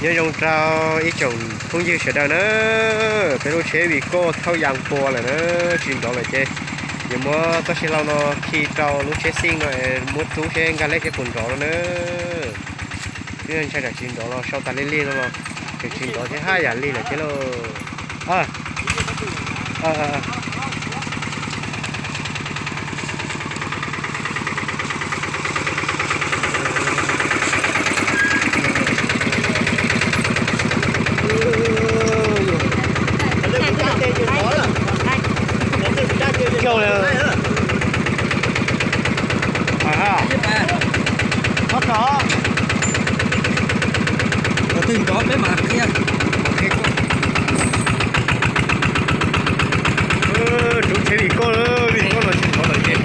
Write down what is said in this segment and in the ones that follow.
Nyob zoo rau ib tsoom phooj ywg sawv daws na, peb lub tsheb Vigo thauj yas puas lawm na, tsis nrov lawm ces yuav muab txoj sia hlau no khi rau lub tsheb xij no es muab rub seb nkag lej thiab puas nrov no na. Twb ntshai tsam tsis nrov los sau tas li lig no los tseem tsis nrov thiab haj yam lig lawm thiab lauj. Twb nrov peb mam qhia. Rub tsheb Vigo, Vigo los tsis nrov lawm ces.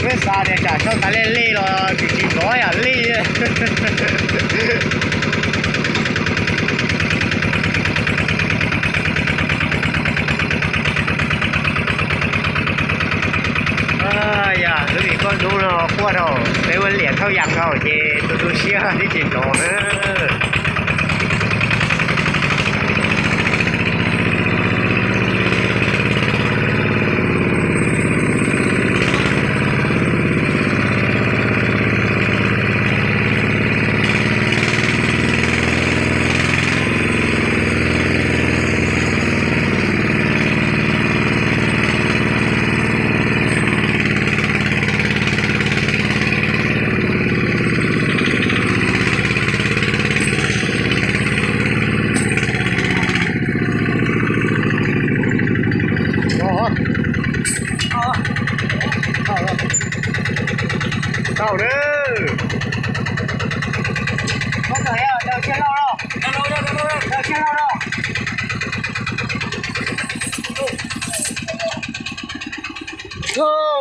Peb xav tias tsam sau tas li lig los tsis tsis nrov yam lig. Yog lub Vigo hnub no quaj dhau, peb ua liam thauj yas dhau ces tu tu siab tib tsis nrov na. Tau na.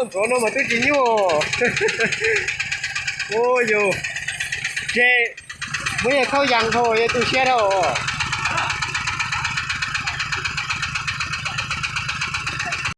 Ntxov no mas twb tsis nyuaj. Ua yus, ces muab yog thauj yas dhau yog tu siab dhau.